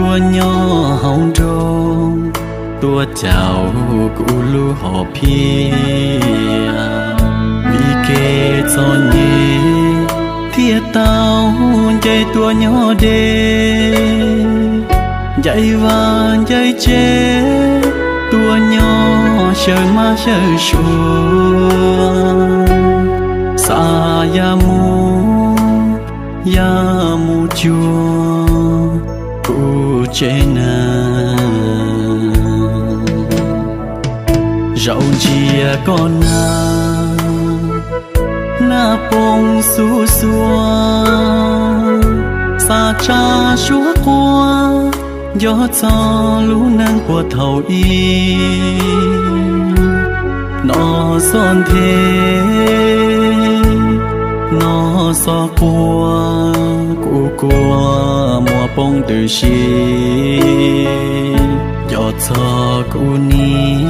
tuaj nyob hauv nroog, tuaj caum kuv lub hom phiaj. Vim kev txom nyem thiaj tau nce tuaj nyob deb, ncaim vaj ncaim tsev, tuaj nyob xyaw mab xyaw suav, xa ya mus, ya mus cuag kuv tsev neeg. Zaum ntsia koj nag, nag poob xub xuav, xa tsa suab quaj, nco txog lub neej puag thaum ub. Noj xob nthe, noj xob quaj, kuv kua muag poob ntws si, nco txog kuv niam